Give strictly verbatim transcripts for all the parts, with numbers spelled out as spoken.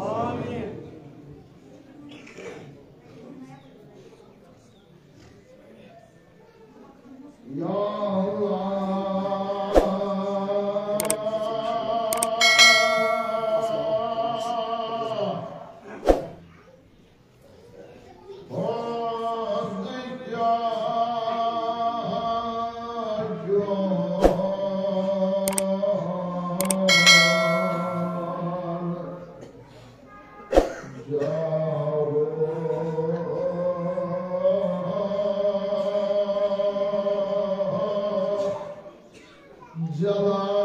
آمین. یا اللہ.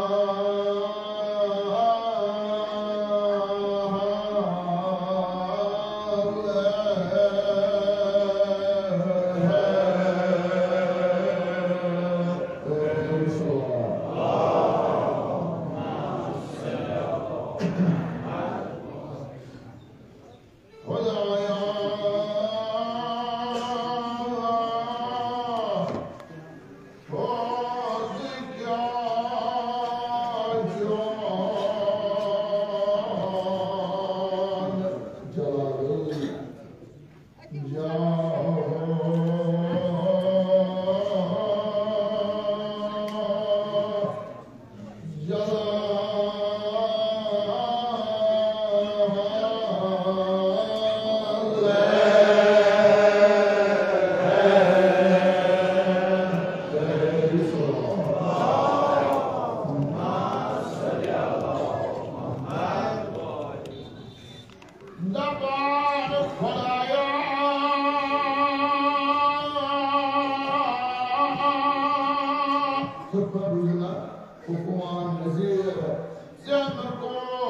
دپان خدایا، سبحان اللہ، کفوا نذیر، ژےٚ نہٕ کوفوا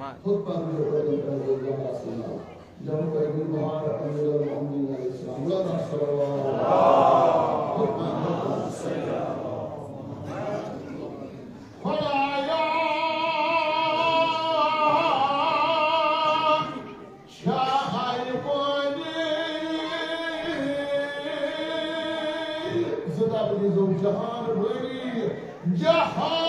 خود پر جو قدم کر دے جا سنا۔ جب کوئی بھی بہار امیر المومنین علیہ السلام، اللہ تعالیٰ صلوات۔ خدایا، شاہ بانی، زندہ بنی زو جہان بانی، جہان بانی۔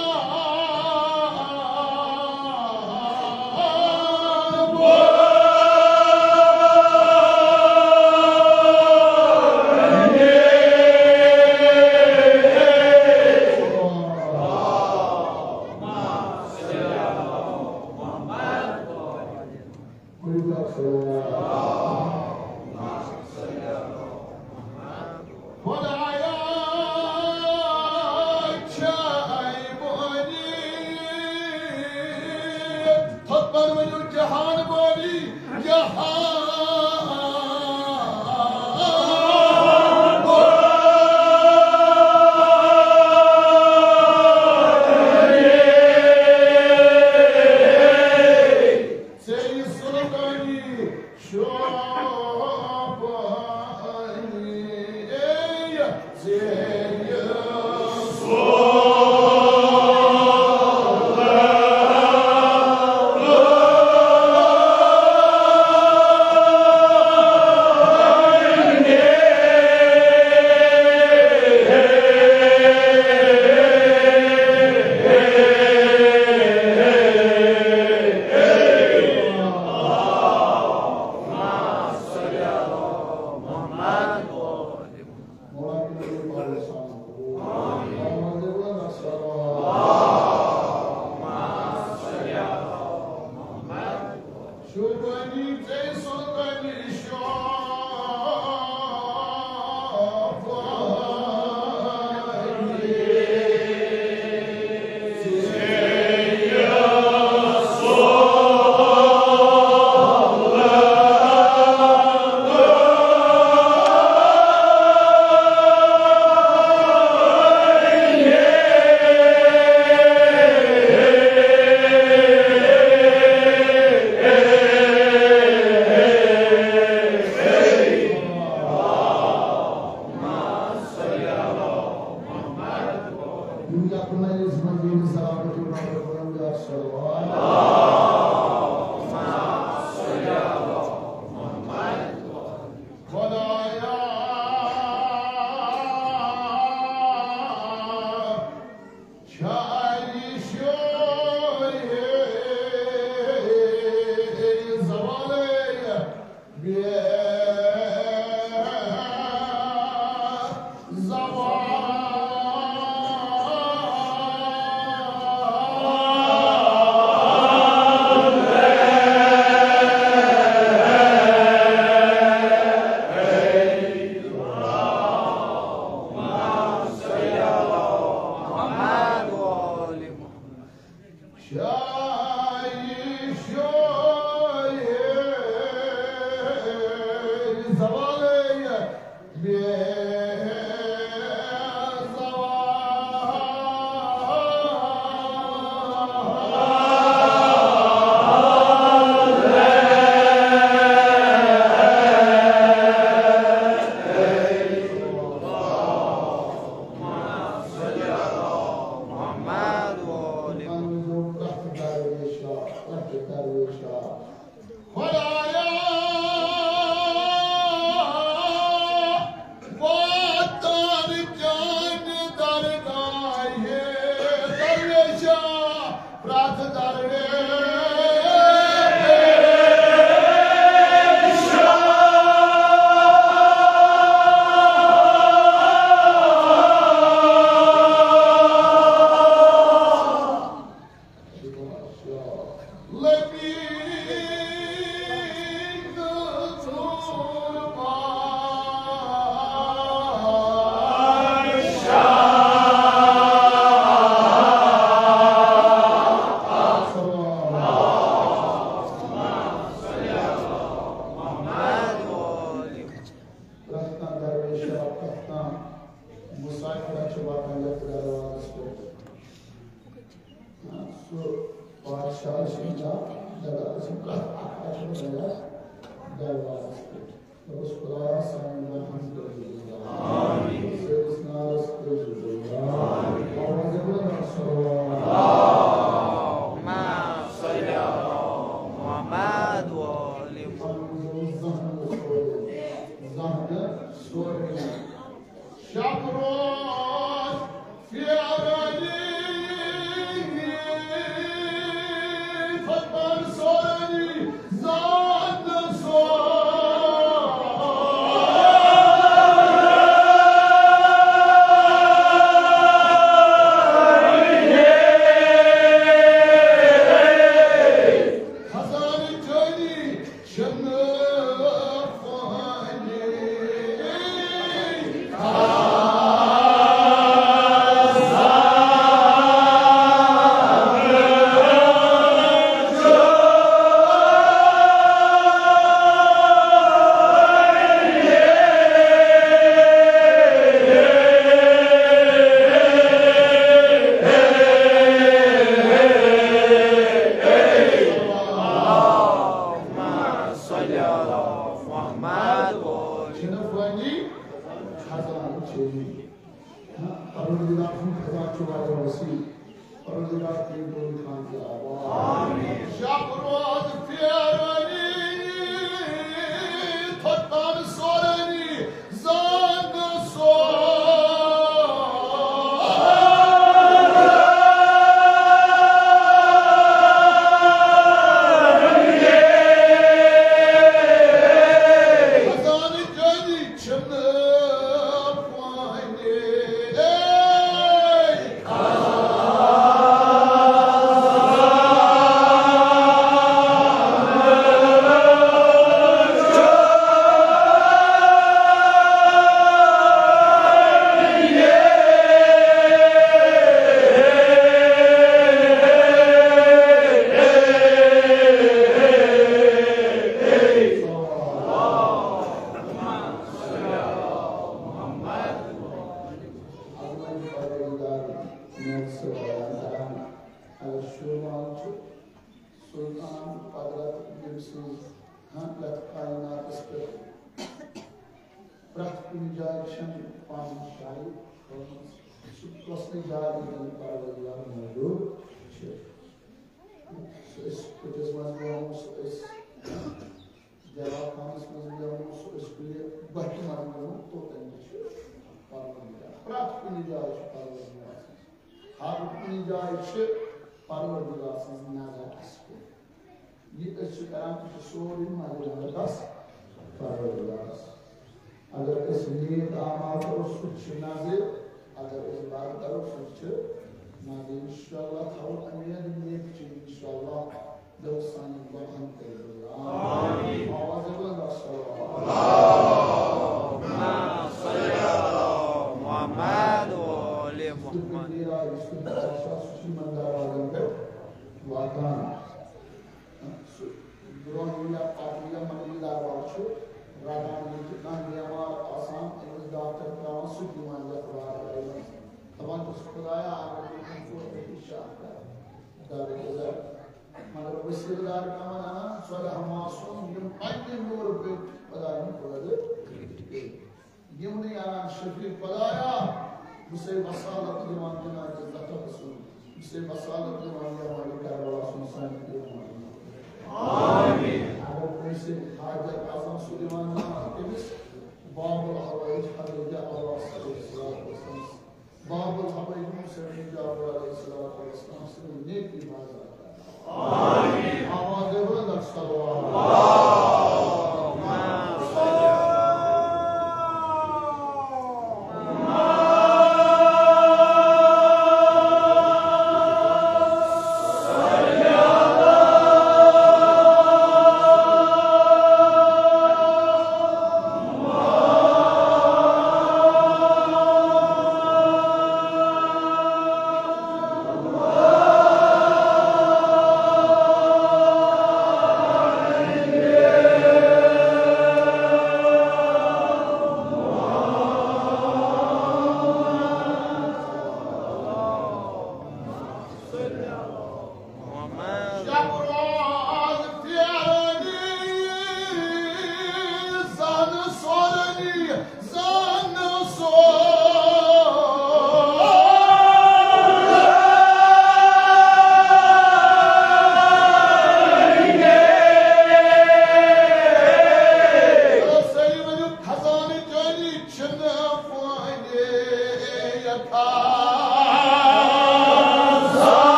خدایا، چاہے بانی، خود پر ونیو جہان بانی، جہان بانی۔ ژےٚ یہِ سُلطٲنی شوبہٕ اے، ژےٚ یہِ خدایا، چھا یہِ شوے زوالے بے زوال۔ شاہی شاہی زوالے بے خدایا، واتان چانہِ درگاہہِ درویشا، پرٛتھ درویشا۔ لبیک۔ دروازس پٮ۪ٹھ۔ دوٚپُس، خدایا، سانٮ۪ن برہمن کٔرۍزِ بوزگار۔ آمین۔ سٲنِس نارس کٔرۍزِ بوزگار۔ آمین۔ آواز بلند، الصلوات۔ اللهم صل على محمد وآل محمد۔ زہنہٕ سورُے، زہنہٕ سورُے۔ شب روز پھیرنی، فتوان سورنی، زان سورنی۔ خزانہٕ جٲری چھِنہٕ فانی۔ اللهم صل على محمد و چھِنہٕ فانی، خزانہٕ جٲری۔ ہاں، پروردگار سُنٛد خزانہٕ چھُ واریاہ وسیع۔ پروردگار کٔرِنۍ تُہُنٛد خانہٕ آباد۔ آمین۔ شب روز پھیرنی، تھوٚد پان سورنی، زان سورنی۔ خزانہٕ جٲری چھِنہٕ عظمت پروردگار نعمت سۭتۍ بیان کران۔ اگر شروٗع چھُ سلطان قدرت، ییٚمہِ سٕنٛز ہاں یَتھ کائناتَس پٮ۪ٹھ پرٛٮ۪تھ کُنہِ جایہِ چھَنہٕ پَنٕنۍ جاے تھٲومٕژ۔ سُہ کۄس نہٕ جاے ییٚتٮ۪ن پروردگار موجود چھُ۔ سُہ أسۍ کُٹھِس منٛز بیٚہمو، سُہ أسۍ دیوار خانس منٛز بیٚہمو، سُہ أسۍ کُنہِ بٹھِ منٛز بیٚہمو، توتن تہِ چھُ پروردگار۔ پرٛٮ۪تھ کُنہِ جایہِ چھُ پروردگار۔ ہر کُنہِ جایہِ چھِ پروردگار سٕنٛز نظر اَسہِ کُن۔ یہِ أسۍ چھِ کران، یہِ چھُ سورُے مدِ نظر کَس؟ پروردگارس۔ اگر أسۍ نیک اعمال کرو، سُہ تہِ چھُ نظرِ۔ اگر أسۍ بد کرو، سُہ تہِ چھُ نظرِ۔ انشاءاللہ تھاوو امید نیک چیز، انشاءاللہ۔ دِلہٕ سانٮ۪ن گۄناہن کٔرِو بردار۔ آمین۔ آواز بلند، الصلوات۔ اللهم صل على محمد وآل محمد۔ یُس تہِ بادشاہ، سُہ چھُ یِمن دروازن پٮ۪ٹھ واتان۔ سُہ برونٛہہ یا پتہٕ یا منزل دروازٕ چھُ رٹان، ییٚلہِ تہِ کانٛہہ بیمار آسان، أمِس ڈاکٹر ترٛاوان، سُہ تہِ یِوان یتھ وارڈس منٛز۔ دپان چھُس، خدایا، اگر مےٚ کانٛہہ ژوٚٹ ہیٚکہِ شاہ کر، درد عزت۔ مگر وسیلہٕ دار کمن انان؟ صالح معصوم، یِم پننہِ نورٕ پٲٹھۍ خداین پٲدٕ کٔرِتھ۔ یِمنٕے انان شفیع، خدایا، بہٕ چھُسے وسالت دِوان جناب عزت رسول، بہٕ چھُسے وسالت دِوان یومِ کربلا سُنٛد سانہِ پیغمبر۔ آمین۔ اگر کٲنٛسہِ حاجت آسان، سُہ دِوان جناب أمِس باب الحوائج حضرت عباس علیہ الصلوۃ والسلام۔ باب الحبیب حسین جعفر علیہ الصلوۃ والسلام سٕنٛز نیکی بازار۔ آمین۔ آواز بلند، الصلوات۔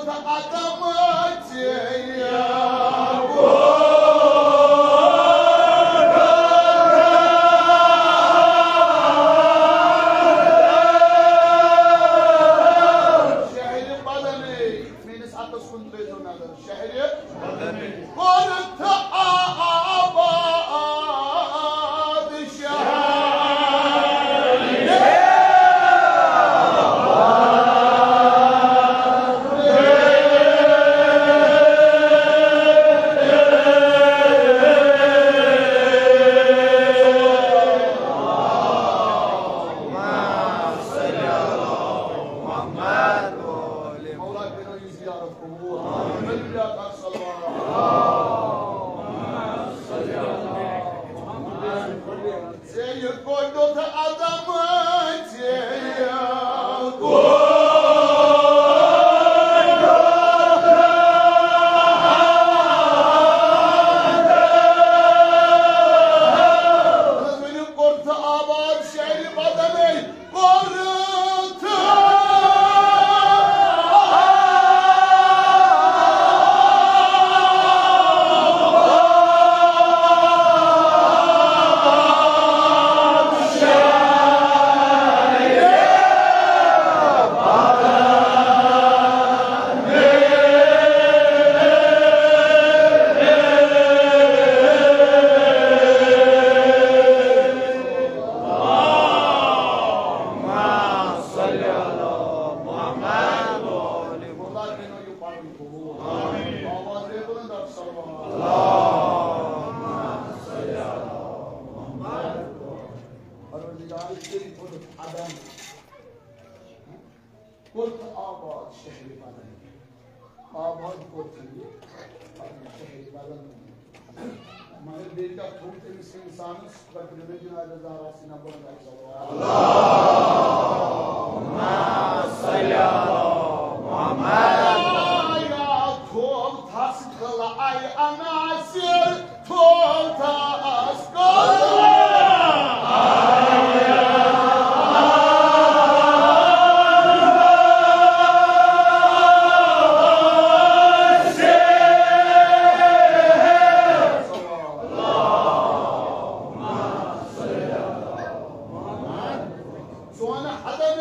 عدم ژےٚ شہرِ بدنٕے، میٲنِس اَتَس کُن ترٲیزیو نظر، شہرِ بدنٕے۔ کوٚرُتھ آباد شہر۔ مولا کٔرِو یہِ زیارت قبول۔ ؤلِو یاد اکھ صلوات۔ ژےٚ یہِ گۄڈٕنیُک عدم، ژےٚ یہِ گۄڈٕنیُک۔ ؤلِو کوٚر تہٕ آباد شہرِ بدنٕے۔ پروردگار، تیری خود عدم۔ کوٚر تہٕ آباد شہرِ بدن۔ آباد کوٚر تہٕ یہِ شہرِ بدن۔ مگر بیٚیہِ کیٛاہ تھوٚو تٔمِس اِنسانَس؟ پَتہٕ ییٚلہِ مےٚ جنازٕ زہرا سٕنٛدِ نمبر گژھِ۔ اللہُمَّ صَلِّ عَلَى مُحَمَّدٍ۔ یا تھوٚو تھَس کَلہٕ اَے عناصر۔ سون حضرت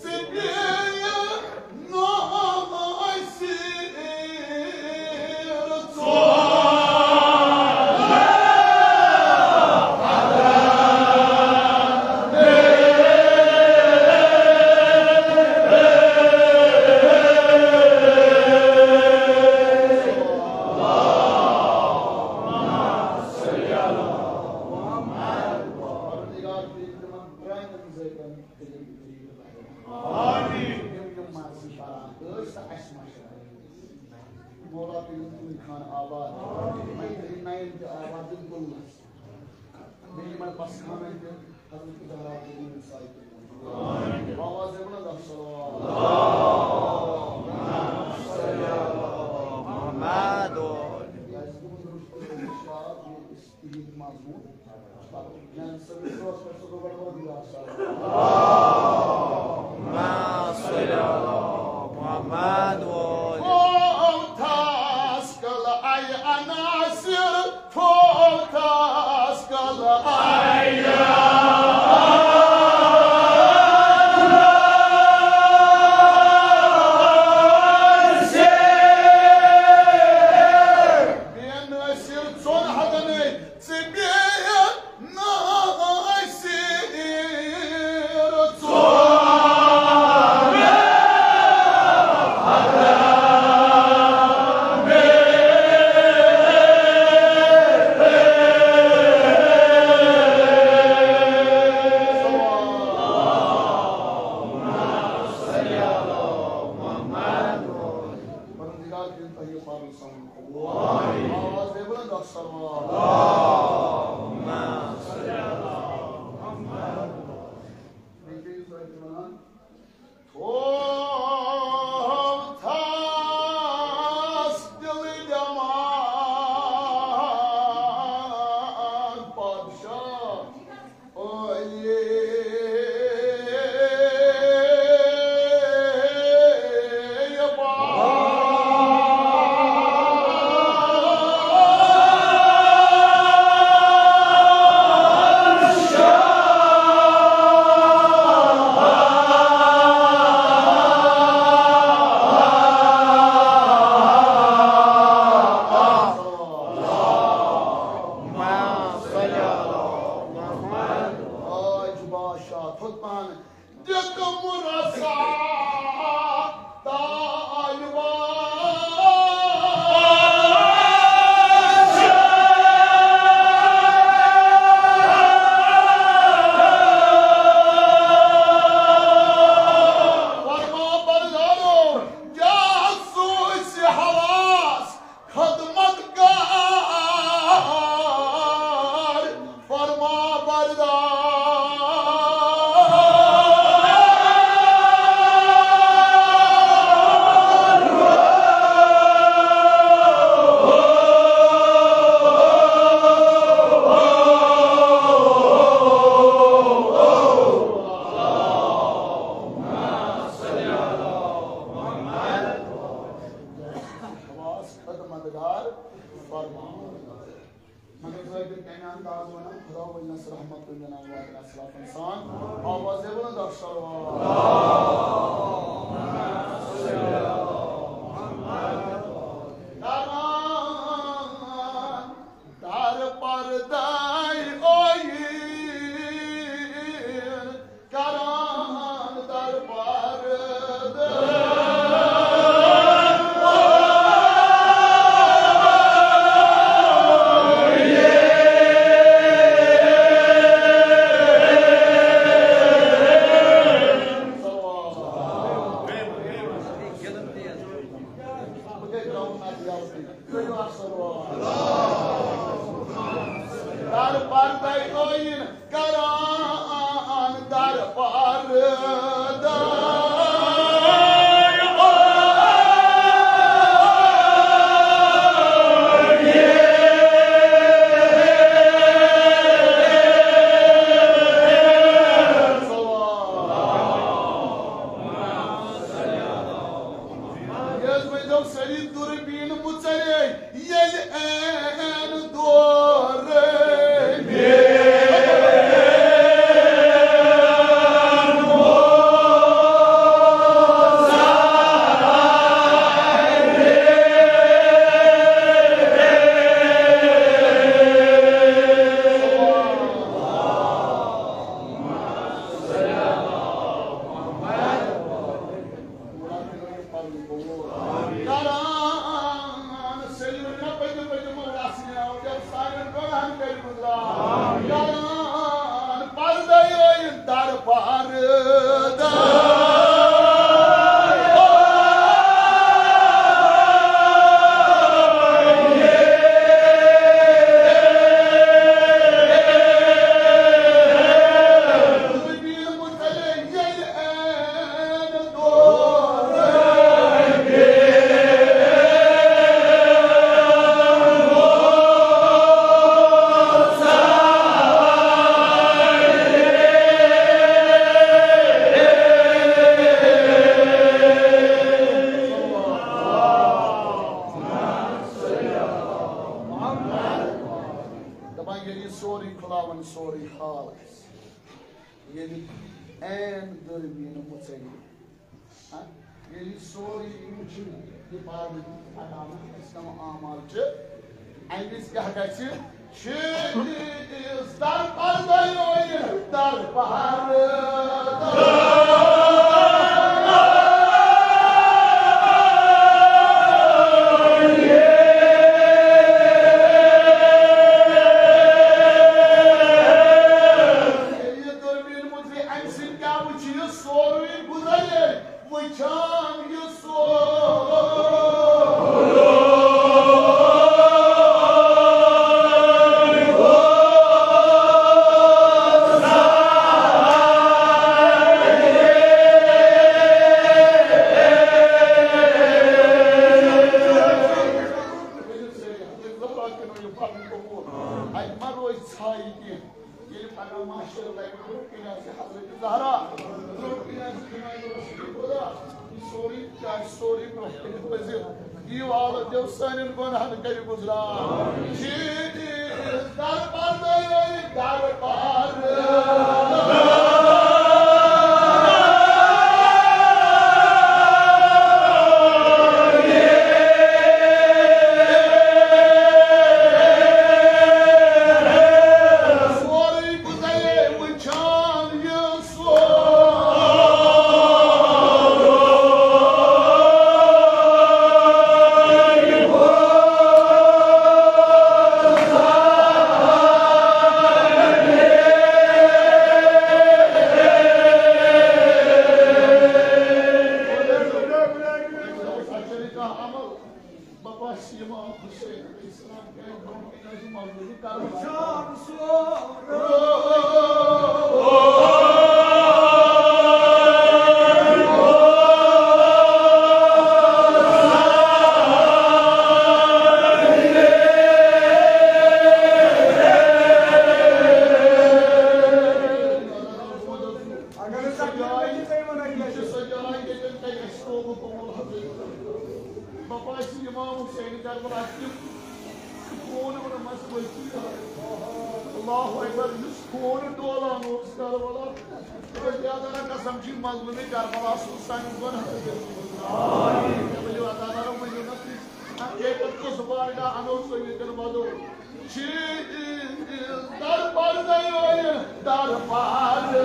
ژٕ بیٚیہِ ناصر ژٕ۔ پروردگار، تُہۍ تِمن پرٛانٮ۪ن ذٲکرن۔ آمین۔ یِم، یِم مرضی پران ٲسۍ تہٕ اَسہِ مشرا۔ مولا کٔرِو تُہٕنٛدۍ خانہٕ آباد۔ وۄنۍ کٔرِو نَیَن تہِ آباد، بِلکُل نہٕ۔ بیٚیہِ یِمَن پَسخانَن تہِ حضرت زہرا کٔرِو سایہِ تہِ۔ آواز ہے بلند الصلوات۔ محمد۔ کیٛازِ تِمَن روٚٹ تِمَن اِرشاد، یہِ اِس-، یہِ مضموٗن۔ اللہُمَّ صَلِّ عَلَى مُحَمَّدٍ وَآلِ۔ تھوٚو تھَس کَلہٕ اَے عناصر، تھوٚو تھَس کَلہٕ اَے عناصر۔ بے نٲصر ژۄن ہَتَن ٲے۔ ژٕ بیٚیہِ ناصر ژور۔ پروردگار کٔرِن تۄہہِ یہِ پَرُن سَمجھ۔ آواز دے بلند اکھ صلوات۔ اللہُمَّ صَلِّ عَلَى مُحَمَّدٍ۔ بیٚیہِ کیٛاہ یُس اَتہِ وَنان؟ تھوٚو تھَس دِلہٕ دٮ۪ماغ پادشاہ۔ انداز ونان، خدا ولنس رحمت تہٕ مِلان واتن اسلافن سان۔ آواز ہے بلند اکھ صلوات۔ کران در پردے اوین، کران در پردے۔ در پردے اوین، کران در پردے۔ یہِ حظ ؤنۍزیو سٲری دُربیٖن مُژرے۔ ییٚلہِ عین دورٕ کران، سٲلِم ؤنِو نا، پٔکِو، پٔکِو، مولا سٕنٛدِ ناوٕ پٮ۪ٹھ سانٮ۪ن گۄناہن کٔرِو گُزار۔ کران، پردے ٲیِن در پردے۔ دپان ییٚلہِ یہِ سورُے خُداوند سورُے حال آسہِ، ییٚلہِ عین دُربیٖن مُژرِ، ہا؟ ییٚلہِ سورُے یہِ وٕچھِ، یہِ پردٕ ہٹاونہٕ، أسۍ تِم اعمال چھِ، اَمہِ وِزِ کیٛاہ گژھِ؟ شیٖرِس در پردے ٲیِن در پردے۔ ییٚلہِ یہِ دُربیٖن مُژرِ، اَمہِ سۭتۍ کیٛاہ وٕچھِ؟ یہِ سورُے گُزرِ۔ وٕچھان یہِ سورُے۔ اَتہِ ما روزِ ژھاے کینٛہہ؟ ییٚلہِ پگاہ محشر لگہِ، برٛونٛہہ کَنہِ آسہِ حضرت زہرا، برٛونٛہہ کَنہِ آسہِ جناب رسول خدا، یہِ سورُے کیٛاہ آسہِ، سورُے برٛونٛہہ کَنہِ روزِ۔ یہِ والہٕ دیو سانٮ۪ن گۄناہن کَرِ گُزران۔ شیٖرِس در پردے، در پردے۔ سورُے گُزرے وٕچھان یہِ سورُے۔ بہٕ باسہِ امام حسین علیہ السلام کَرِ برونٛہہ کَنہِ آسہِ منظوٗری کران۔ اگر سۄ جاے، یہِ چھِ سۄ جاے ییٚتٮ۪ن تۄہہِ اَسہِ توبہٕ قبول حضرت۔ بہٕ باسہِ امام حسین کربلا کیُتھ خوٗن وُنہٕ منٛز ؤسِتھ۔ اللہ اکبر، یُس خوٗن ڈولان اوس کربلا۔ رضی اللہ عنہ قسم چھِ مظلومِ کربلا سُنٛد سانٮ۪ن گۄناہن۔ ؤلِو اللہ تعالیٰ ؤنِو نہ تُہۍ، حقیٖقت کُس بارگاہ اَنو ژٕ ییٚتٮ۪ن وَدو۔ چھی دربار گٔیو یہِ دربار۔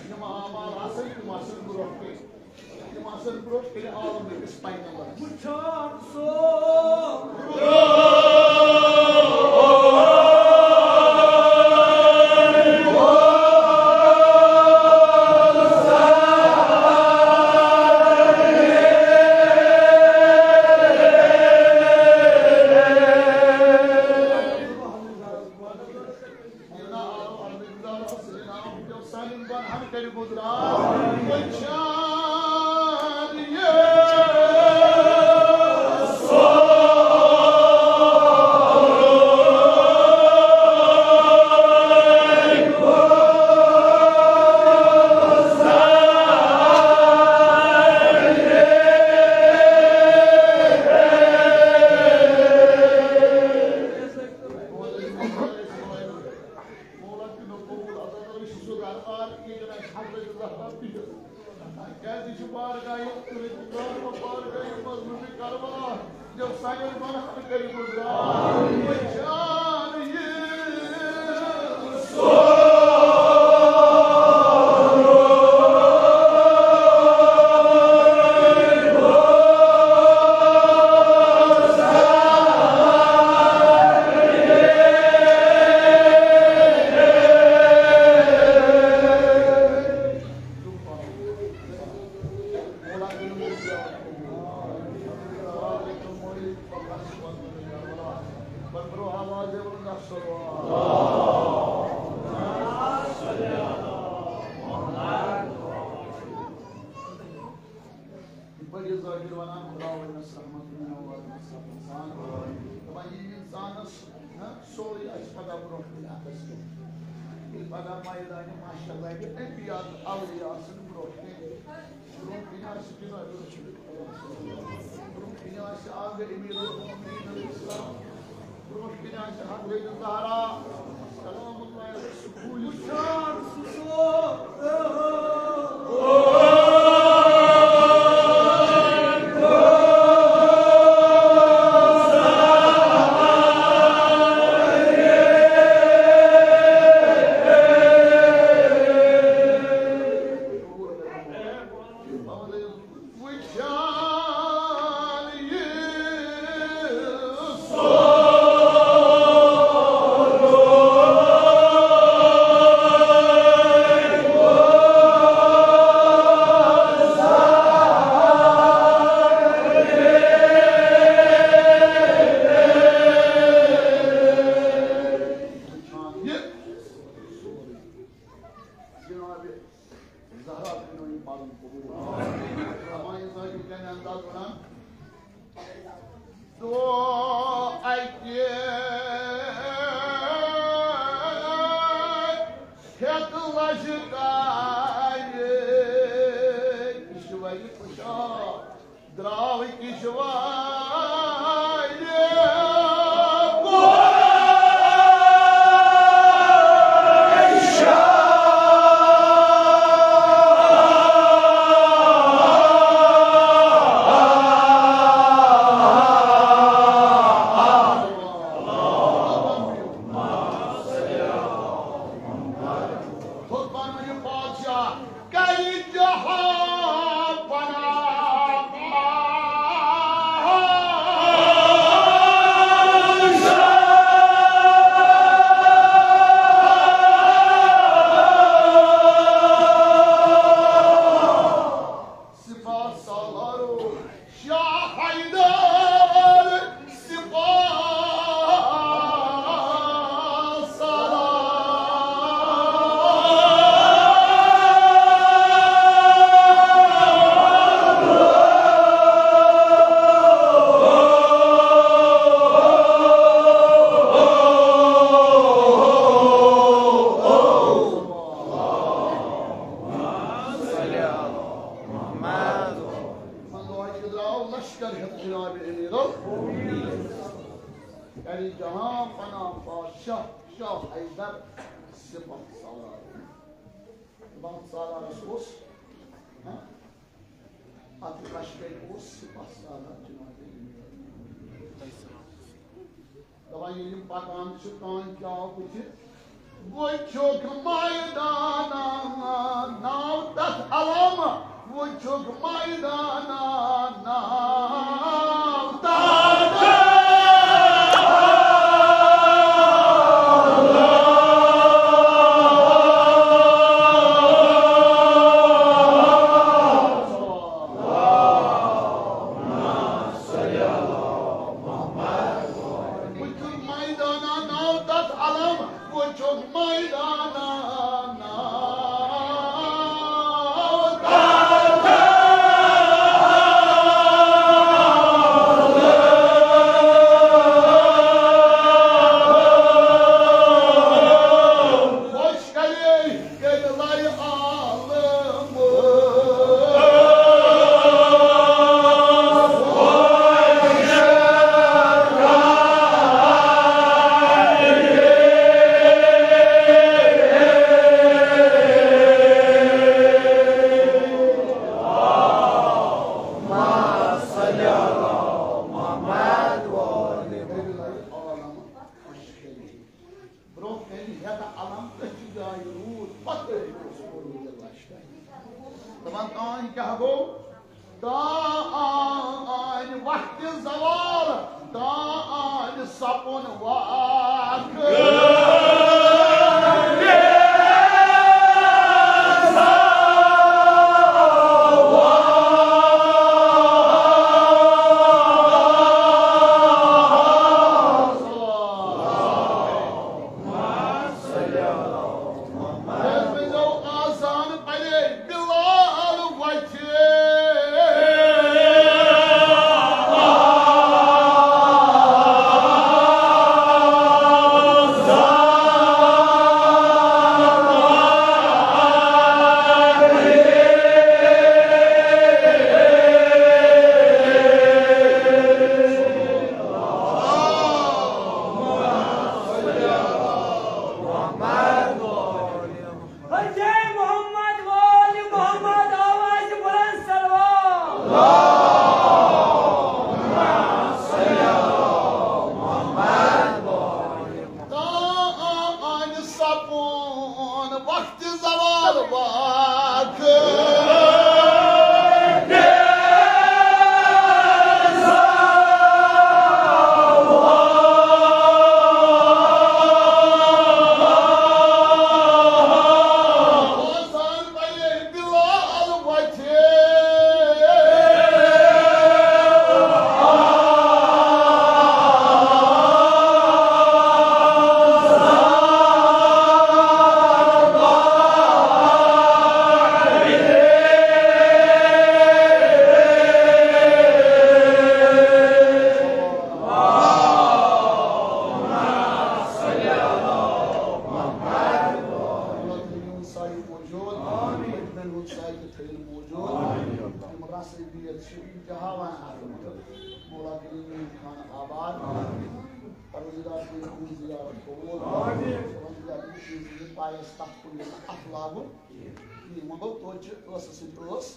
یِم اعمال آسن، تِم آسن برونٛٹھ کُن۔ تِم آسن برونٛٹھ کُن عالم أکِس پیغمبرس۔ وٕچھان سُہ۔ سانٮ۪ن گۄناہن کٔرِو گُزران۔ وٕچھان یہِ۔ مولا دِنو قبول، اللہ تعالیٰ وٕچھِ سُہ دربار، ییٚتٮ۪ن اَسہِ حضرت زہرا بِہِتھ۔ کیٛازِ یہِ چھُ بارگاہ یِم کٔرِتھ، بارگاہ یِم مظلومِ کربلا، یِم سانٮ۪ن گۄناہن کٔرِو گُزران۔ وٕچھان یہِ۔ یِتھ پٲٹھۍ یہِ ذٲکِر وَنان، خۄدا ؤنِس رحمت میون وٲتمٕژ سَتھ اِنسان۔ دَپان، یہِ اِنسانَس نہ سورُے آسہِ پَگاہ برونٛٹھ کُن اَتھَس کٮ۪تھ۔ ییٚلہِ پَگاہ مٲدانِ محشر لَگہِ، اَمہِ یاد اَولیاء سٕنٛدِ برونٛٹھ کَنہِ۔ برونٛہہ کِنۍ آسہِ جِناب رسول خدا۔ برونٛہہ کِنۍ آسہِ آغا امیر المومنین علیہ السلام۔ برونٛہہ کِنۍ آسہِ حضرت زہرا سلام اللہ علیہ سکوٗل۔ وٕچھان سُہ سُہ۔ جناب زہرا کٔرِو یہِ پَنُن قبوٗل۔ اَما یہِ زٲنِو کَمہِ انداز وَنان؟ دو اَکہِ ہٮ۪تھ لَچھ کالہِ کِشوَرِ پُشا۔ درٛاو کِشوارِ خطبن منٛز یہِ پادشاہ کرِ جہاں پناہ۔ سپہ سالار۔ سپہ سالارس اوس، ہاں؟ اتھ لشکرِ اوس سپہ سالار جناب۔ دپان ییٚلہِ یِم پکان چھِ، تام کیٛاہ آو بُتھِ؟ وٕچھُکھ میدانا، ناو تتھ علامہ، وٕچھُکھ میدانا، ناو تتھ وٕچھُکھ میدانا، ناو تتھ علامہ، وٕچھُکھ میدانا، ناو تتھ خۄش کرے۔ برونٛہہ کنہِ ہیٚتھ علم أچھِ جایہِ روٗد، پتہٕ اوس کوٚرمُت یہِ لشکر۔ دپان تام کیٛاہ گوٚو؟ تام وقتِ زوال، تام سپُن واقع۔ آسان پرے بلال وتھِ۔ حجے محمد وول محمد آواز بلند صلوات۔ تام سپُن وقتِ زوال واقع۔ سایہِ موجود، آمین۔ یِمن ہُنٛد سایہِ تہِ تھٲیِن موجود۔ آمین۔ یِم رسٕے بِہِتھ چھِ، یِم تہِ ہاوان اَتھ منٛز۔ مولا کٔرِن یِم خانہٕ آباد۔ آمین۔ پروردگار کٔرِن یِہٕنٛز زیارت قبوٗل۔ آمین۔ پروردگار، یہِ چیٖز یہِ پایَس تَتھ کُن یہِ نہٕ اَتھٕ لاگُن کِہیٖنۍ۔ وۄنۍ گوٚو توتہِ چھِ ٲسَس سۭتۍ ٲس۔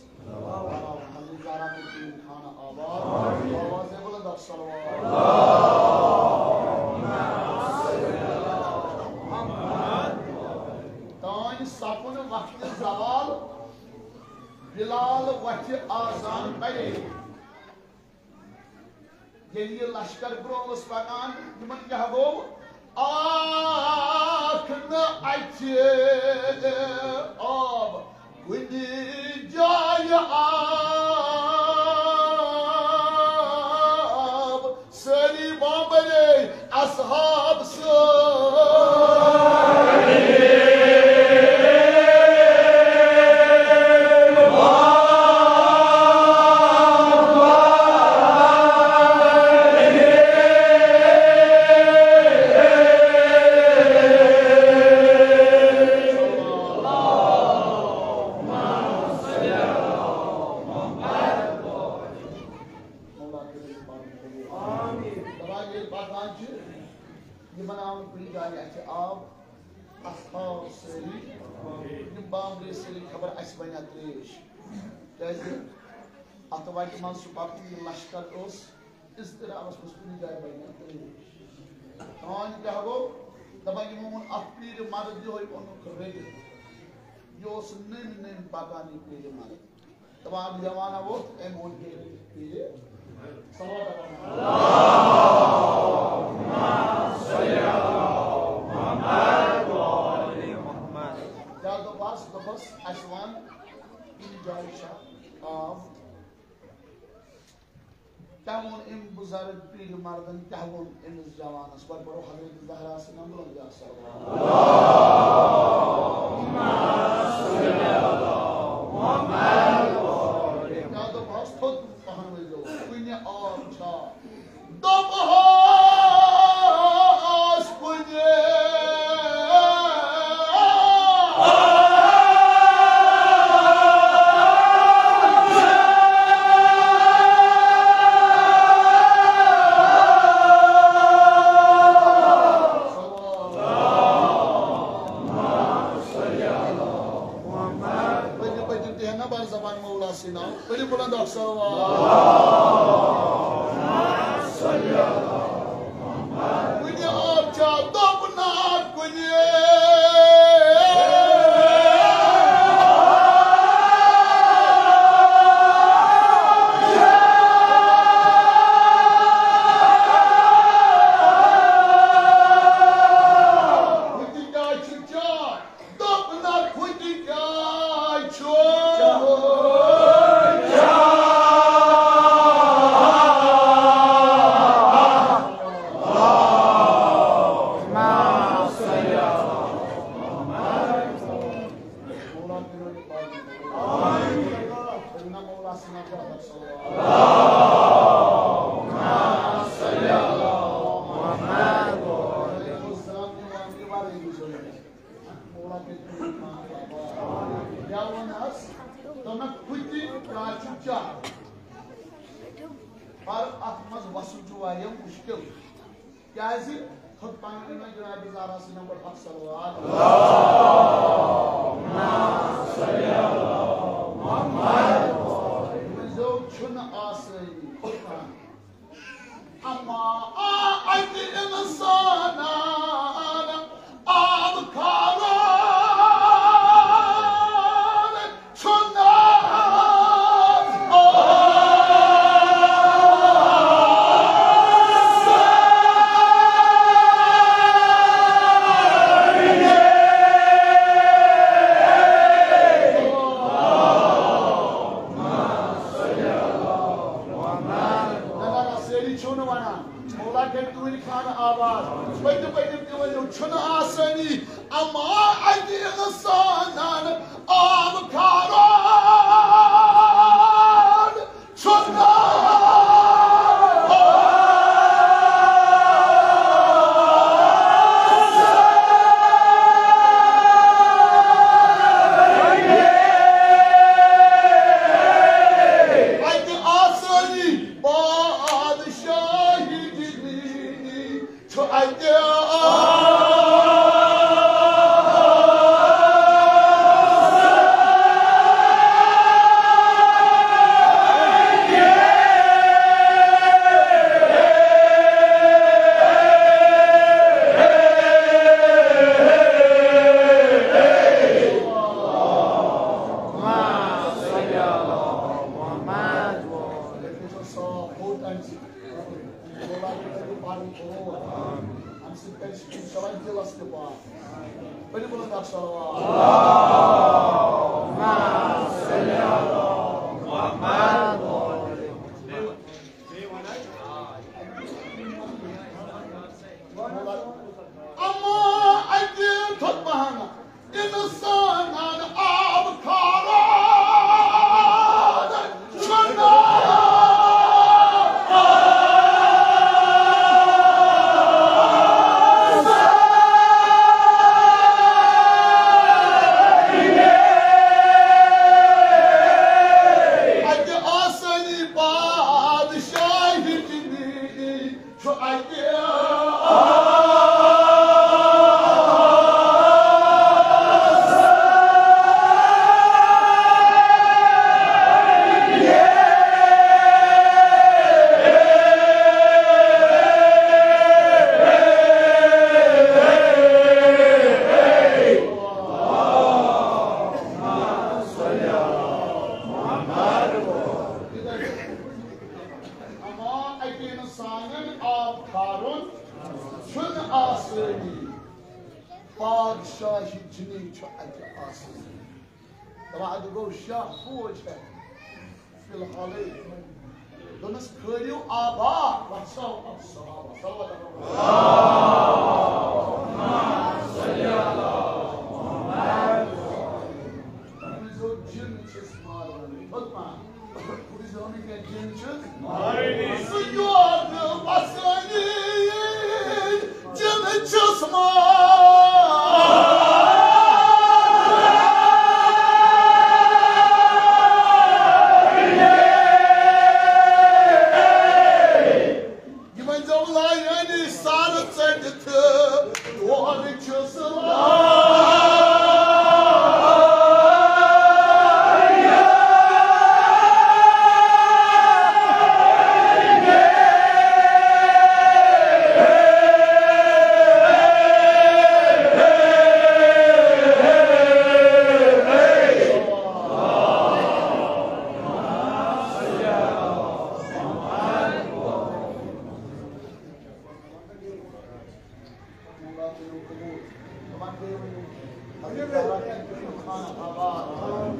تانۍ سپُن وقتِ زوال، بلال وتھِ آذان کرے۔ ییٚلہِ یہِ لشکر برونٛہہ اوس پکان، یِمن کیٛاہ گوٚو؟ آکھ نہٕ اَتہِ آب کُنہِ جایہِ آب، سٲری بامبرے اصحاب سٲری۔ بامبرِ سٲری خبر اَسہِ بَنیا ترٛیش۔ کیٛازِ اَتھ وَتہِ منٛز چھُ پَکُن، یہِ لشکر اوس اضطرابَس منٛز، کُنہِ جایہِ بَنیا ترٛیش۔ تام کیٛاہ گوٚو؟ دَپان یِمو ووٚن اَتھ پیٖرِ مرد یِہوٚے اوٚنُکھ رٔٹِتھ۔ یہِ اوس نٔمۍ نٔمۍ پَکان یہِ پیٖرِ مرد۔ دَپان اَکھ جوان آو ووٚتھ، أمۍ اوٚن پیٖرِ، پیٖرِ۔ صلوات۔ کیٛاہ دوٚپہَس؟ دوٚپہَس، اَسہِ وَن، کُنہِ جایہِ چھا آب؟ کیٛاہ ووٚن أمۍ بُزرگ پیٖرِ مردن، کیٛاہ ووٚن أمِس جوانس؟ گۄڈٕ پَرو حضرت زہرا سٕنٛدٮ۪ن دۄن جا صلوات۔ کیٛاہ دوٚپہَس؟ تھوٚد پَہَن ؤسۍزیو، کُنہِ آب چھا؟ دوٚپہَس کُنہِ۔ پٔتِم، پٔتِم تہِ ہٮ۪ن نا بار زبان مولا سٕے ناو۔ پٔرِو بُلند اکھ صلوات۔ کُنہِ آب چھا دوٚپنہ کُنہِ۔ ہُتہِ کیٛاہ چھُ چاے؟ دوٚپنکھ ہُتہِ کیٛاہ چھُ؟ مولا کٔرِتھ تُہُنٛد خانہٕ آباد۔ یا وَن حظ، دوٚپنَکھ، ہُتہِ کیٛاہ چھُ چاہ؟ پر اَتھ منٛز وَسُن چھُ واریاہ مُشکِل۔ کیٛازِ؟ تھوٚد پَنٕنۍ نہ جناب زہرا سٕنٛدِ نمبر حق صلوات۔ ؤنۍزیو، چھُنہٕ آسٲنی۔ اما آ اتہِ انسانن آب کھاران چھُنہٕ۔ سٲری چھِو نہٕ وَنان۔ مولا کٔرِتھ تُہٕنٛدِ خانہٕ آباد۔ پٔتِم پٔتِم تہِ ؤنِو، چھُنہٕ آسٲنی، اما اَتہِ اِنسانَن آب کھاران چھُنہٕ۔ اَتہِ آسٲنی بادشاہی دِنی۔ چھُ اَتہِ۔ اَمہِ سۭتۍ کَرِ سُہ اِنشاءاللہ دِلَس تہِ پاک۔ ؤلِو بُلند اکھ صلوات۔ اما اَتہِ تھوٚد پَہَن اِنسانَن آب کھاران چھُنہٕ۔ جنی چھُ اَتہِ آسان۔ دَپان، اَتہِ گوٚو شاہ فوج ہٮ۪تھ۔ فی الحالٕے دوٚپنَس، کھٲلِو آبا، وَسو اَتھ صحابہ۔ صلوات۔ أمِس دوٚپ، جِن چھِس ماران۔ ہیوٚتمَا؟ سُہ یور وسٲنی جِن چھُس ماران۔ یہِ ؤنۍزیو لایٲنی سر ژٔٹِتھ، تورٕ چھُس لایان۔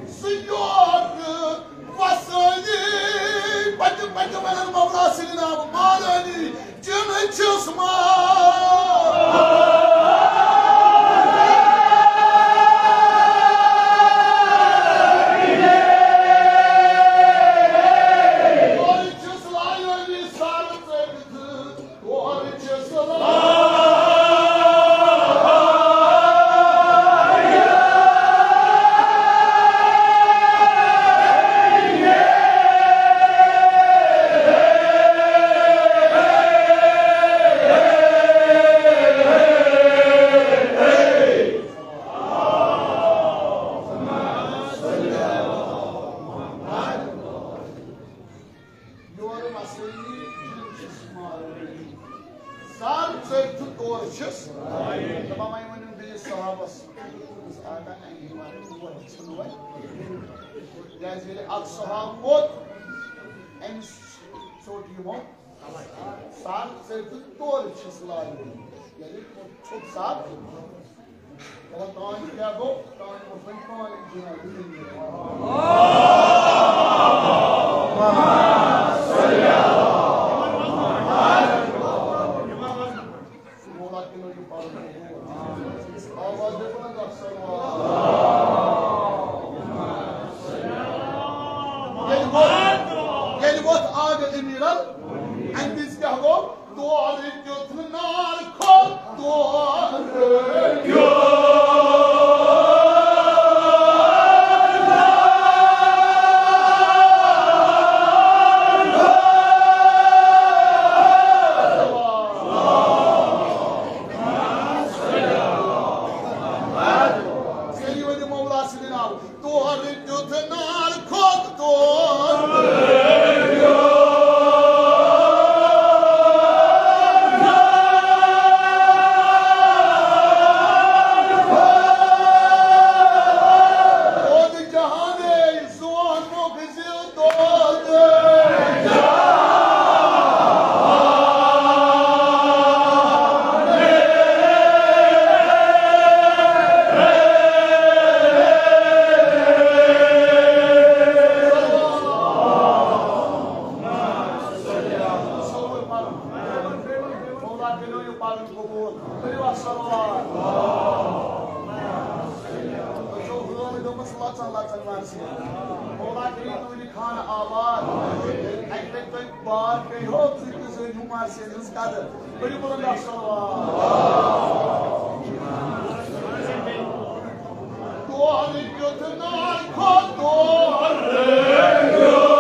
سُہ یور وسٲنی، پتہٕ، پتہٕ ونان مولا سٕنٛدِ ناوٕ مارٲنی، جِن چھُس ماران۔ چھُس لایٲنی سر ژٔٹِتھ۔ یورٕ وسٲنی جِن چھُس ماران۔ سر ژٔٹِتھ تورٕ چھِس۔ دَپان وۄنۍ ؤنِو بیٚیِس صحابس، دوٚپُس، آقا، اَمہِ حِوالہٕ تور ژھٕنو وۄنۍ۔ کیٛازِ ییٚلہِ اکھ صحابہٕ ووت، أمِس ژوٚٹ یِمو سر ژٔٹِتھ تورٕ چھِس لاگُن۔ ییٚلہِ ژوٚٹ سر، مطلب، تانۍ کیٛاہ گوٚو؟ تانۍ اوس وۄنۍ پانہٕ جِناب۔ مولا تِمن یہِ پَرُن۔ آواز دِ بلند، السلام۔ ییٚلہِ ووٚتھ، ییٚلہِ ووٚتھ آگہٕ امیٖرن، اَمہِ وِزِ کیٛاہ گوٚو؟ تورٕ کیُتھ نار کھوٚت، تورٕ کیُتھ۔ سٲری ؤنِو مولا سٕنٛدِ ناوٕ۔ تورٕ کیُتھ نار کھوٚت، تورٕ۔ دود جہانے زونُک زِ دود۔ مولا کٔرِو یہِ پَنُن قبوٗل۔ کٔرِو اَتھ صلوات۔ تُہۍ چھِو حٲل گٔمٕژ لَژَن لَژَن مَرثی۔ مولا کٔرِو تُہٕنٛدِ خانہٕ آباد۔ اَکہِ لَٹہِ تُہۍ بار کٔرِو، تُہۍ تہِ زٲنِو مَرثی ہٕنٛز قدٕر۔ کٔرِو بُلند اَکھ صلوات۔ تورٕ کیُتھ نار کھوٚت، تورٕ کیُتھ۔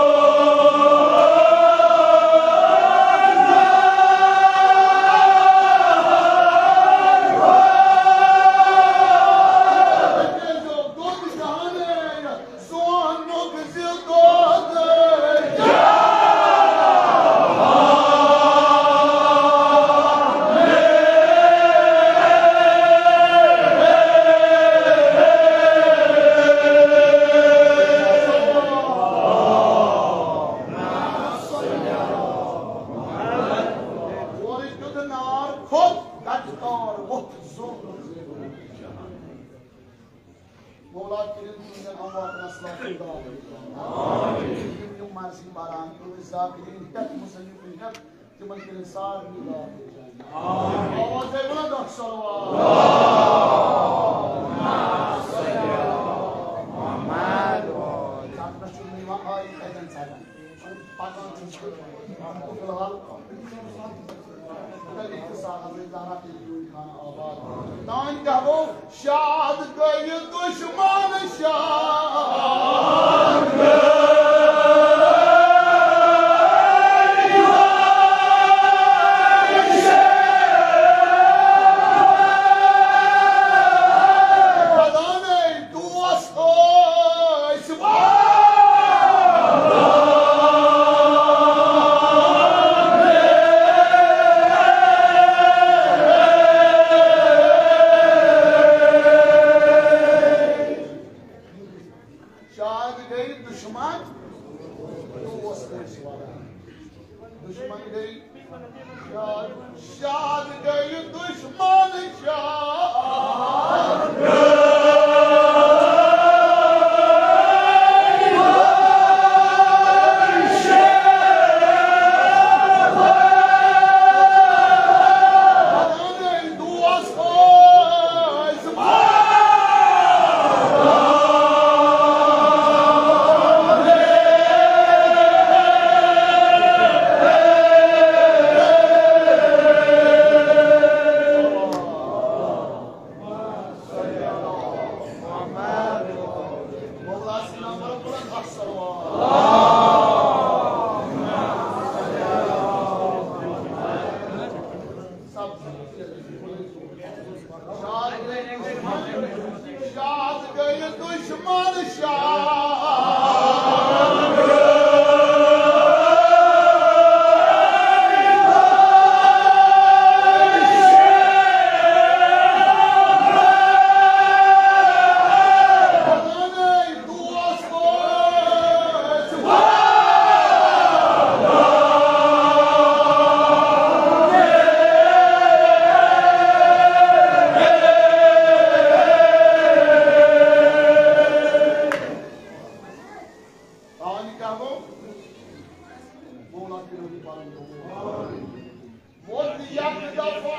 سونُک زِ دۄد۔ مولا کٔرِن تُہٕنٛدٮ۪ن امواتن اصلاح دعا۔ آمین۔ یِم یِم مرضی باران تُہٕنٛدۍ ذاکرین پٮ۪ٹھ مصنفین پٮ۪ٹھ تِمن کٔرِن سارنٕے دعا۔ آمین۔ آواز ہے بلند اکھ صلوات۔ محمد۔ زیادٕ نہ چھُنہٕ یِوان آیہِ کتٮ۪ن ژَٹان۔ پکان چھُس بہٕ۔ فی الحال تانۍ کیٛاہ گوٚو؟ شاد گٔیہِ دُشمن شاد۔ خدانے دوس ٲسۍ وارٕ۔ شاد گٔے دُشمن دوس ٲسۍ وارٕ۔ دُشمن گٔے شاد، شاد گٔے دُشمن شاد۔ دوس ٲسۍ وارٕ۔ شاد گٔے دُشمن شاد۔ آنی کیا گو؟ مولا کی نبی پالن کو۔ موت یک دفعہ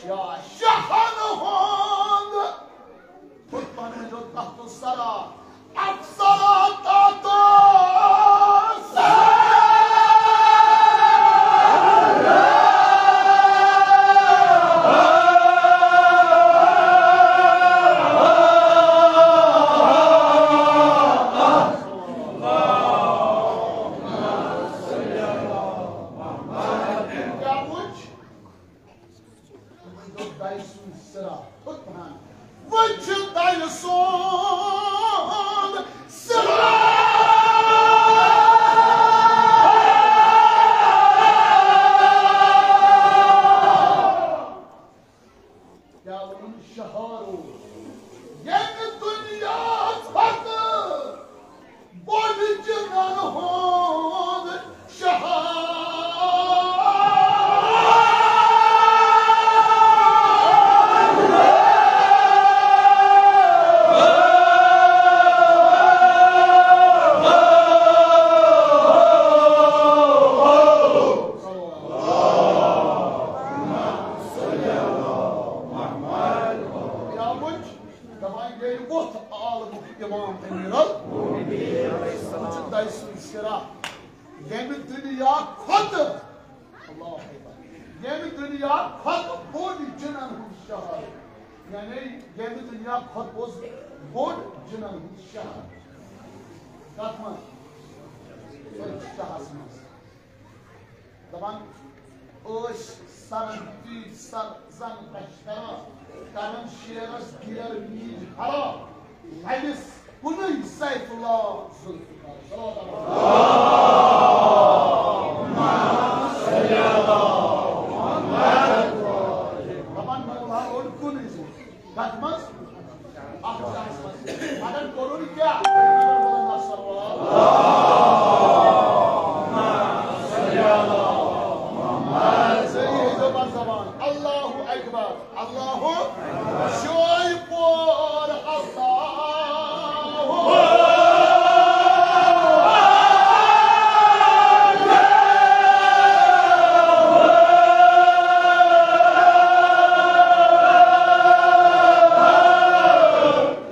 یا شہن ہوند۔ خود پانه جو تحت الثرى، افسرا تحت الثرى۔ کیا وچھ؟ دَیہِ سُنٛد سِرا تھوٚد پَہَن۔ وۄنۍ چھُ دَیہِ سُنٛد سِرا۔ کیٛاہ ووٚنُن شہارو؟ ییٚمہِ دُنیا کھۄتہٕ بوٚڑ جِنَن ہُنٛد شہر۔ دپان گٔے وۄتھ عالمُک امام امیر ال۔ وٕچھ دَیہِ سُنٛد سِرا۔ ییٚمہِ دُنیا کھۄتہٕ، اللہ اکبر، ییٚمہِ دُنیا کھۄتہٕ بوٚڑ جِنَن ہُنٛد شہر، یعنی ییٚمہِ دُنیا کھۄتہٕ بوٚڑ، بوٚڑ جِنَن ہُنٛد شہر۔ کَتھ منٛز؟ شہرس منٛز۔ دپان ٲسۍ سرن پیٖٹۍ سر زن پشکرا، کرن شیرس گیر میٖج ہرا، لبِس کُنُے سیف اللہ ذوالفقار۔ صلوات اللہ۔ دپان مولا روٚٹ کُنُے زوٚن۔ کتھ منٛز؟ اتھ جایس منٛز۔ مگر کوٚرُن کیٛاہ؟ صحیح ہے زبان زبان۔ اللہ، شوے پور اللہ۔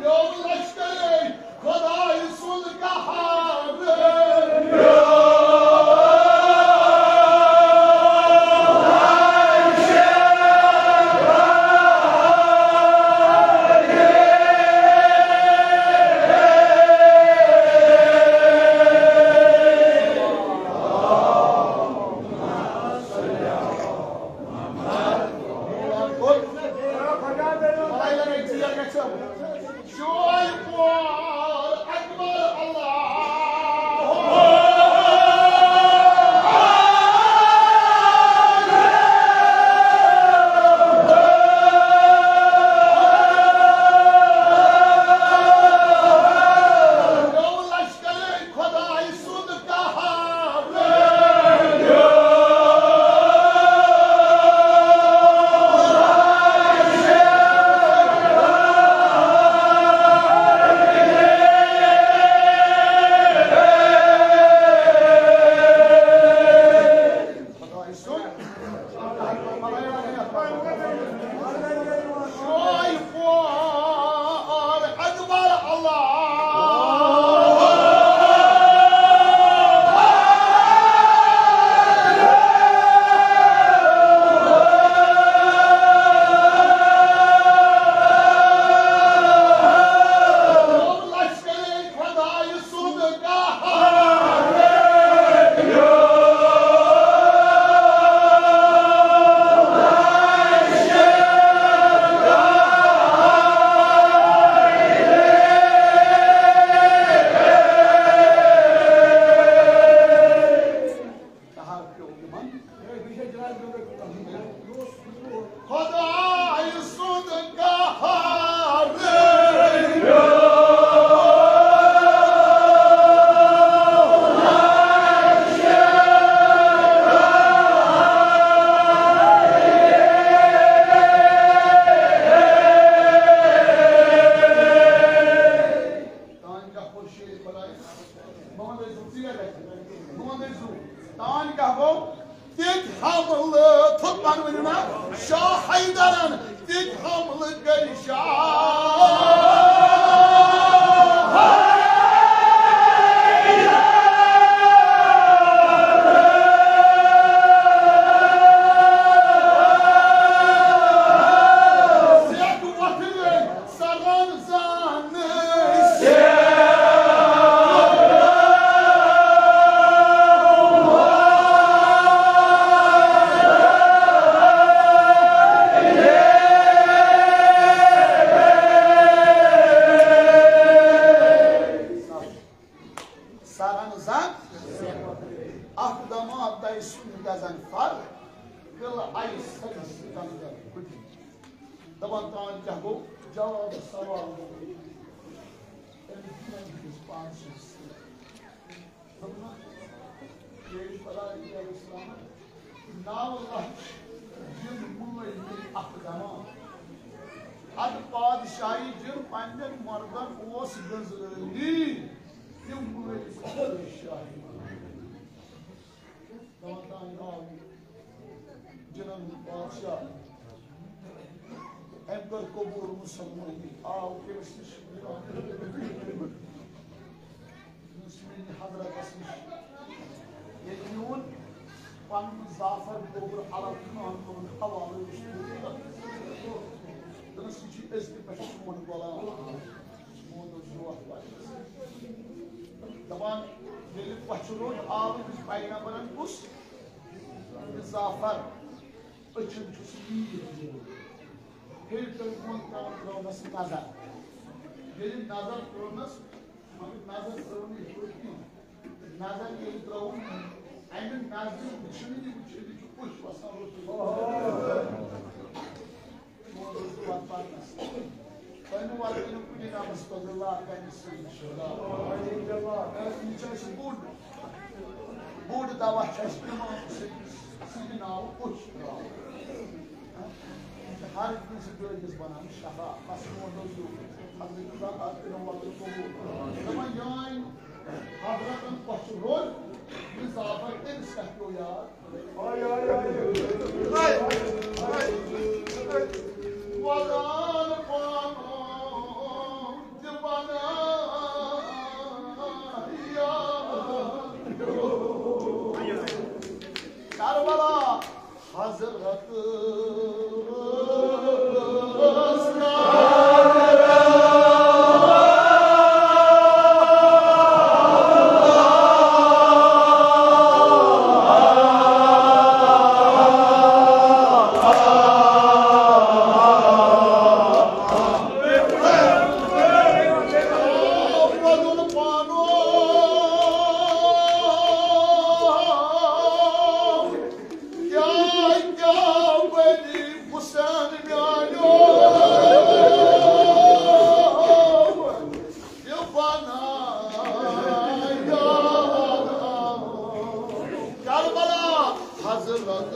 یوم لشکر خدای سُنٛد قہر۔ شوے پور اکبر اللہ۔ یوم لشکر خدای سُنٛد قہر۔ قہر پیوٚو یِمن۔ خدای سُنٛد قہر۔ تانۍ کیٛاہ کوٚر شیرِ خۄدایَن؟ بہٕ وَنہٕ تۄہہِ زٕ ژیر گژھِ۔ بہٕ وَنہٕ تۄہہِ زٕ۔ تانۍ کیٛاہ گوٚو؟ تِتھۍ حملہٕ تھوٚد پَنہٕ ؤنِو نا شاہ حیدرَن، تِتھۍ حملہٕ کٔرۍ شاہ۔ سیٚکھ وۄتھٕ گٔے سرن زانہٕ۔ سرن زن اکھ دماغ دَے سُنٛد گزن فر، قلعہ آیہِ سرس اندر کھُٹہِ۔ دپان تام کیٛاہ گوٚو؟ جواب سوال گوٚو۔ أمۍ دِژ پانہٕ سٕنٛز سۭتۍ۔ دوٚپُن، ییٚلہِ خۄداے علیہ السلام نَو لَچھ جِن مُلٲیِم اَتھٕ دَمان۔ اَدٕ پادشاہی جِن پنٛنٮ۪ن مردن اوس غزٲلی، تِم مُلٲیِم پادشاہی۔ دَپان تام آو یہِ جِنَن ہُنٛد بادشاہ۔ أمۍ کٔر قبوٗل مُسلمٲنی، آو کٔمِس نِش؟ یُس میٛٲنِس حضرتس نِش۔ ییٚلہِ میون پنُن زعفر گوٚبُر الگ خان کوٚرُن حوالہٕ، وٕچھ، دوٚپنَس، یہِ چھُ أزکہِ پٮ۪ٹھٕ سون غلام۔ دَپان، ییٚلہِ پۄچھِ روٚٹ آو أمِس پیغمبرن کُس؟ یہِ زعفر۔ أچھن چھُس میٖر دیُن۔ ہیٚرِ تٔمۍ ووٚن تام ترٲونَس نظر۔ ییٚلہِ نظر ترٲونَس، مگر نظر ترٲو نہٕ یِتھ پٲٹھۍ کینٛہہ۔ نظر ییٚلہِ ترٲوٕن، اَمہِ نظرِ وٕچھِنہٕ یہِ وٕچھِنہٕ چھُ پُش وَسان روٚٹُے۔ تۄہہِ مہٕ وَتھ پَرنَس۔ تۄہہِ مہٕ وَتھ کٔرِو کُنہِ رَبَس پَتہٕ اللہ کَنہِ سۭتۍ چھُ۔ یہِ چھُ اَسہِ بوٚڑ، بوٚڑ دَوا چھُ اَسہِ اِمام حُسین سٕنٛدِ ناوٕ کُس چھُ ترٛاوُن؟ یہِ چھُ ہر کٲنٛسہِ دٲدِس بنان شفا، بس سون دٔلیٖل، حضرت اللہ تعالیٰ کٔرِنۍ وۄترٕ قبوٗل۔ دَپان یٲنۍ حضرتن پۄچھِ روٚد، یہِ زعفر تٔمِس کتھ پیوٚو یاد۔ وَلان پانو تہِ بنان یاد۔ کربلا حضرت کیٛاہ، کیٛاہ بنی حسین میانیو، یہِ بنایو کربلا حضرت۔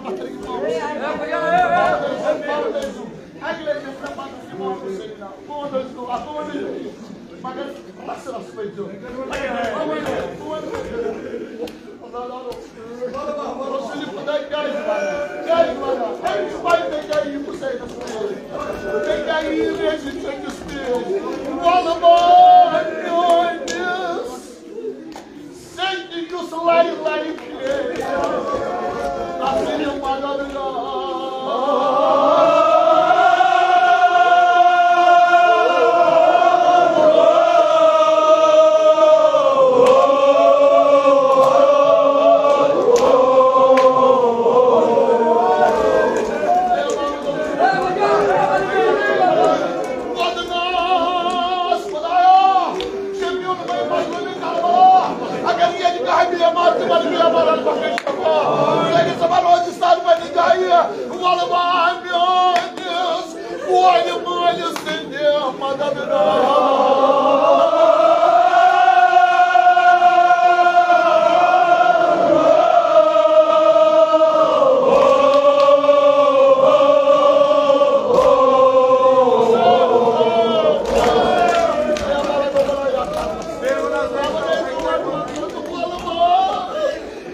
اَکہِ لَٹہِ گژھِ مےٚ پَتہٕ اِمام حُسین ناو۔ بہٕ وَنہٕ تۄہہِ زٕ دۄہ، اَتھ وَنہٕ بہٕ۔ مگر رَس رَس پٔکۍزیو۔ رسول خدا کیٛازِ وَنان؟ کیٛازِ وَنان؟ أمِس پَزِ مےٚ کیٛاہ یہِ حُسینَس وَنان؟ مےٚ کیٛاہ یہِ رٔزِ ژٔٹِس پیش؟ وَلہٕ ما میٛٲنِس سیٚدِ یُس لَرِ لَرِ پھیرِ، اَصٕل مددگار۔ وَدناس خدایا، شفیع المظلوم کربلا، اگر ییٚتہِ کانٛہہ بیمار تہِ بَنہِ، بیمارَن بخش شفا۔ سٲنِس زبان روزِ سر بَنہِ جایہِ، وَلہٕ ما میٛٲنِس کورِ مٲلِس سٕنٛدِ مدد۔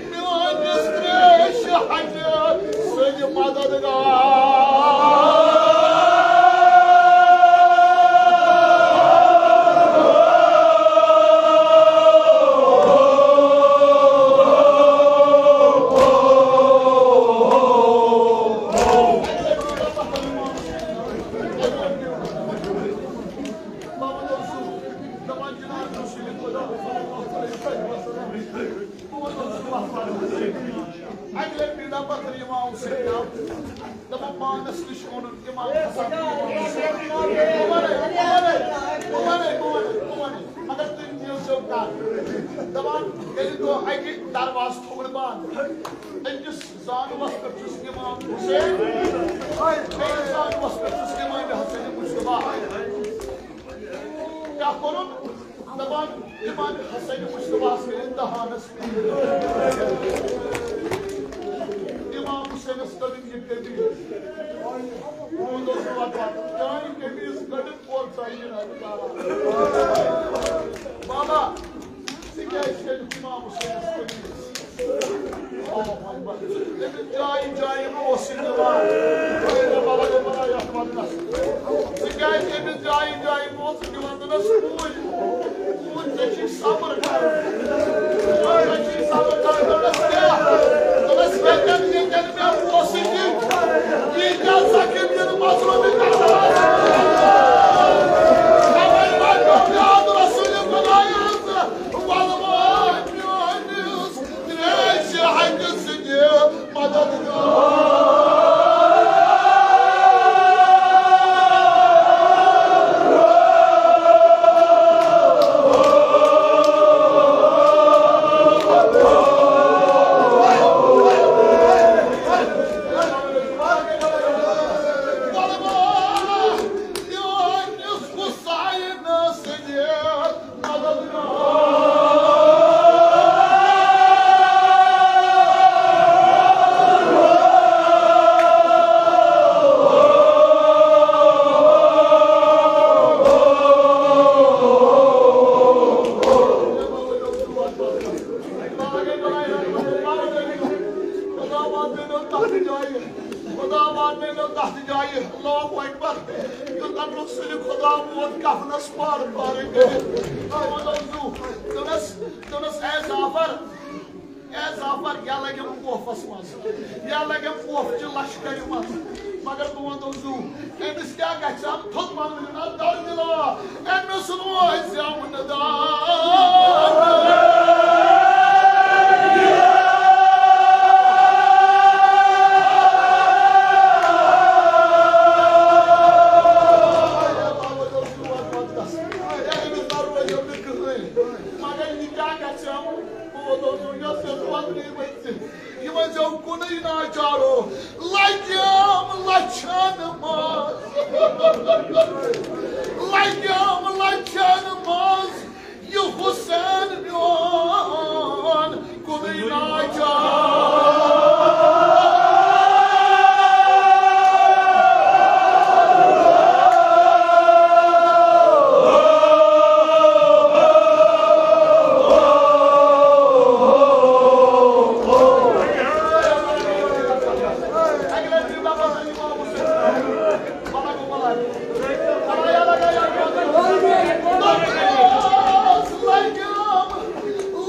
میٛٲنِس ترٛیشہِ ہَتہِ سۭتۍ مددگار۔ اَکہِ لَٹہِ پیٖڑا پَتھر اِمام حُسین آو۔ دَپان پانَس نِش اوٚنُن اِمام حسن۔ بہٕ وَنَے، بہٕ وَنَے، بہٕ وَنَے، بہٕ وَنَے، بہٕ وَنَے۔ مگر تُہۍ نِیِو سیوٚد کَتھ۔ دَپان ییٚلہِ دۄہ اَکہِ دروازٕ تھوٚوُن بنٛد، أکِس زانوَس پٮ۪ٹھ چھُس اِمام حُسین، بیٚیِس زانوَس پٮ۪ٹھ چھُس اِمام حسن مُجتبیٰ۔ کیٛاہ کوٚرُن؟ دَپان، اِمام حسن مُجتبیٰ ہَس کٔرِتھ دَہانَس پیٖر۔ اِمام حسینَس کٔرِن یہِ قمیٖض۔ روٗد اوس وَتَن، چانہِ قمیٖض کٔڑِتھ اورٕ ژَلہِ یہِ نَرِ کارا۔ بابا، ژٕ کیٛازِ چھَکھ اِمام حسینَس قمیٖض؟ اللہ اکبر۔ أمِس جایہِ جایہِ اوس یہِ دِوان۔ تِکیٛازِ أمِس جایہِ جایہِ اوس یہِ دِوان۔ دوٚپنَس، "اوٗرۍ، اوٗرۍ، ژےٚ چھُے صبر کَرُن۔ ژےٚ چھُے صبر کَرُن۔" دوٚپنَس، "کیٛاہ؟" دوٚپنَس، "ییٚتٮ۪ن، ییٚتٮ۪ن مےٚ اوسُے دیُن، ییٖتیٛاہ زخم یِنہٕ مظلوٗمہِ کربلاہَس۔ اَوَے وَنیو یاد رسول خدایَس، وَلہٕ وۄنۍ میٛٲنِس ترٛیشہِ ہَتہِ سۭتۍ مددگار۔" خدا واتنٲینو تَتھ جایہِ، اللہ اکبر۔ یوٚتَن رسول خدا ووت کفنَس پارٕ پارٕ کٔرِتھ۔ دوٚپنَس، دوٚپنَس، "اے جعفر، اے جعفر، یا لَگٮ۪م کوفَس منٛز، یا لَگٮ۪م کوفہٕ چہِ لشکرِ منٛز۔" مگر بہٕ وَنہٕ تۄہہِ زُو، أمِس کیٛاہ گژھِ ہا؟ تھوٚد پَنُن نہ در دِلا، أمِس روزٮ۪م نہٕ دار۔ أمِس نہ روزٮ۪م نہٕ کٕہٕنۍ۔ مگر یہِ کیٛاہ گژھِ ہا؟ بہٕ وَنہٕ تۄہہِ زُو، یۄس یۄس وَننٕے ؤژھِ۔ یہِ ؤنۍزیو کُنُے ناچارو، لگیم لچھن منٛز، لگیم لچھن منٛز، یہِ حسین میون کُنُے ناچار۔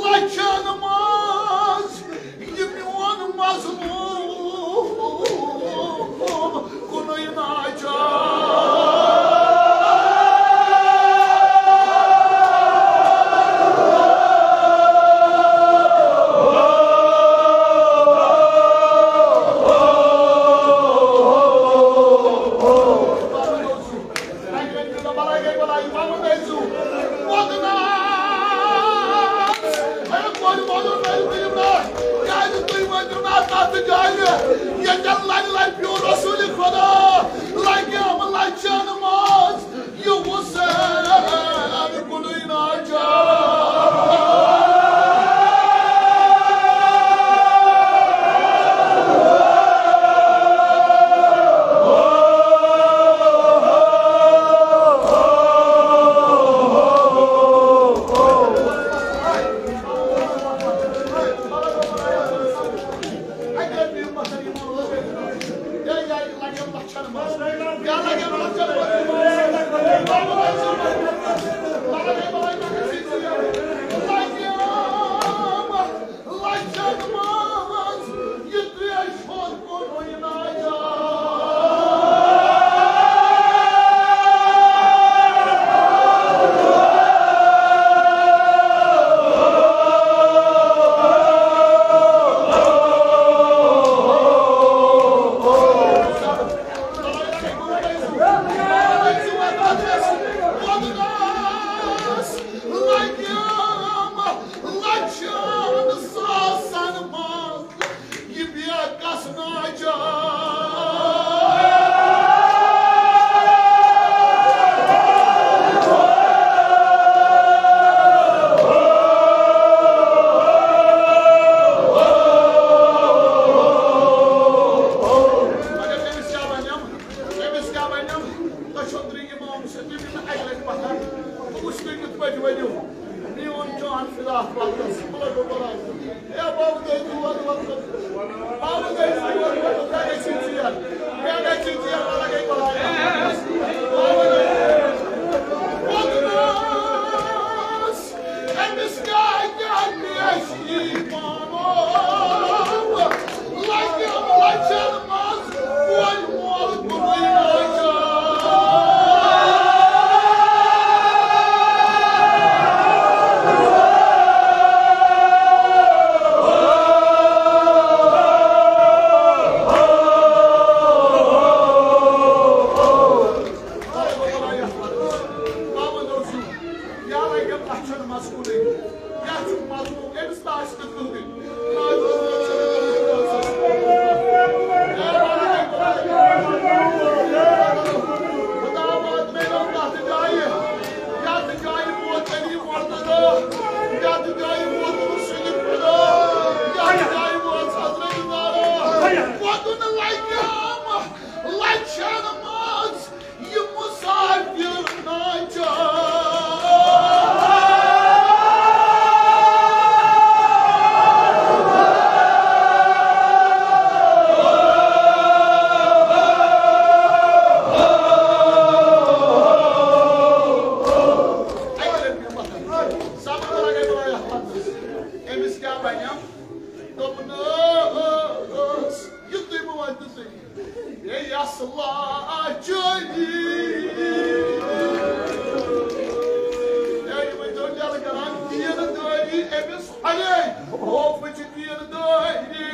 لَچھَن منٛز یہِ میون مظلوم کُنُے ناچار۔ ییٚتٮ۪ن لَرِ لَرِ پیوٚو رسول خدا، لگیام لَچھَن منٛز یہِ حسین کُنُے ناچار۔ لَچھَن ساسَن منٛز یہِ بے کس ناچار۔ مگر أمِس کیٛاہ بنیٛم؟ أمِس کیٛاہ بنیٛم؟ تۄہہِ چھو درٛیہِ امام سۭتۍ یِم نہٕ اَکہِ لَٹہِ پَتھر۔ بہٕ وٕچھٕ تُہۍ کِتھ پٲٹھۍ ؤنِو۔ میون جان فدا پَتھرَس، بہٕ لَگو بَرابر۔ اے بابا گٔے دود وَتھ۔ بابا گٔے دود وَتھ، مےٚ گٔے ژیر۔ مےٚ گٔے ژیر، بابا گٔے بَرابر۔ بابا گٔے۔ وَتھ۔ أمِس کیٛاہ، کیٛاہ پیش یی پانو؟ لَگہِ لَچھَن منٛز کورِ مول کُنُے ناچار۔ یا لَگن لَچھَن منٛز کُنُے۔ یا چھُ مظلوم، أمِس تہِ آسہِ نہٕ کٕہٕنۍ۔ خدا واتنٲیِو تَتھ جایہِ، یَتھ جایہِ ووت علی مرتضیٰ، یَتھ جایہِ ووت رسول خدا، یَتھ جایہِ ووت حضرت زہرا۔ وَدُن لَگیٛام لَچھَن منٛز یہِ مُسافِر ناچار۔ أمِس کیٛاہ بنیٛم؟ دوٚپنَس، یُتُے بہٕ وَنہٕ تیُتُے۔ بیٚیہِ یَس لاچٲری۔ اے، یہِ ؤنۍتو، یَلہٕ کران دیٖن دٲری أمِس اَلے۔ او، بہٕ چھِ دیٖن دٲری۔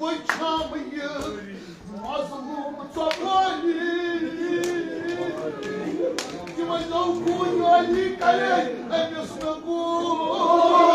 وٕچھم یہِ مظلوم ژۄپٲری، تِمن لوگ گوٗلۍ علی کرے أمِس نہٕ گوٗلۍ۔